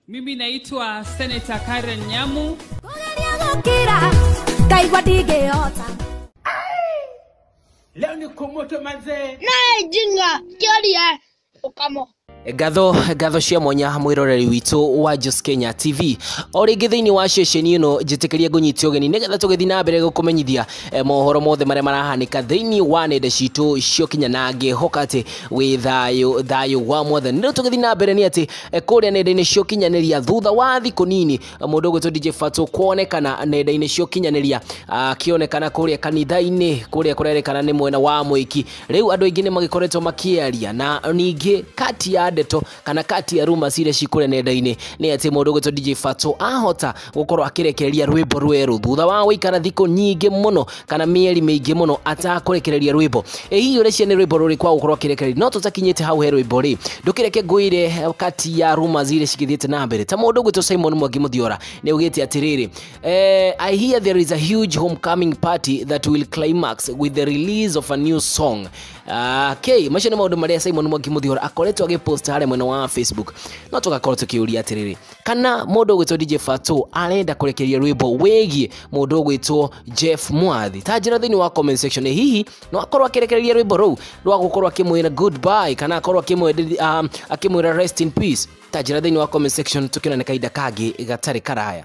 Mimi naitwa Senator Karen Nyamu. Leo ni kumoto manze. Nae jinga kioria ukamo. Ngatho ngatho cia mwanya mwiroreri witũ wa Jos Kenya TV o rĩngĩ thĩinĩ wa ceceni ĩno njĩtĩkĩrie ngũnyite ũgeni nĩgetha tũgĩthiĩ na mbere gũkũmenyithia mohoro mothe marĩa marahanĩka thĩinĩ wa nenda citũ cia ũkinya ngĩhoka atĩ wĩ thayũ thayũ wa mwathani. Rĩu tũgĩthiĩ na mbere nĩ atĩ kũrĩa nenda-inĩ cia ũkinyanĩria thutha wa thikũ nini mũndũ ũgwĩtwo DJ Fatxo kuonekana nenda-inĩ cia ũkinyanĩria akĩonekana kũrĩa kanitha-inĩ kũrĩa kũrerĩkana nĩ mwena wa Mwĩki. Rĩu andũ aingĩ nĩ magĩkoretwo makĩaria na ningĩ kati ya ndeto kana kati ya rumors iria cikũrĩa nenda-inĩ nĩ atĩ mũndũ ũgwĩtwo DJ Fatxo ahota gũkorwo akĩrekereria rwĩmbo rwerũ thutha wa gũikara thikũ nyingĩ mũno kana mĩeri mĩingĩ mũno atakũrekereria rwĩmbo. Ĩ hihi ũreciria nĩ rwĩmbo rũrĩkũ agũkorwo akĩrekereria? No tũtakinyĩte hau he rwĩmbo rĩ, ndũkĩreke ngwĩre kati ya rumors iria cigĩthiĩte na mbere. Ta mũndũ ũgwĩtwo Simon Mwangi Mũthiora nĩ augĩte atĩrĩrĩ, I hear there is a huge homecoming party that will climax with the release of a new song. Okay, macio nĩ maũndũ marĩa Simon Mwangi Mũthiora akoretwo agĩpost harĩa mwena wa Facebook. No tũgakorwo tũkĩũria atĩrĩrĩ, kana mũndũ ũgwĩtwo DJ Fatxo arenda kũrekereria rwĩmbo wĩgiĩ mũndũ ũgwĩtwo Jeff Mwathi? Ta njĩra thĩinĩ wa comment section, hihi no akorwo akĩrekereria rwĩmbo rũu rwa gũkorwo akĩmwĩra goodbye kana akorwo akĩmwĩra rest in peace? Ta njĩra thĩinĩ wa comment section, tũkĩonane kahinda kangĩ gatarĩ karaya.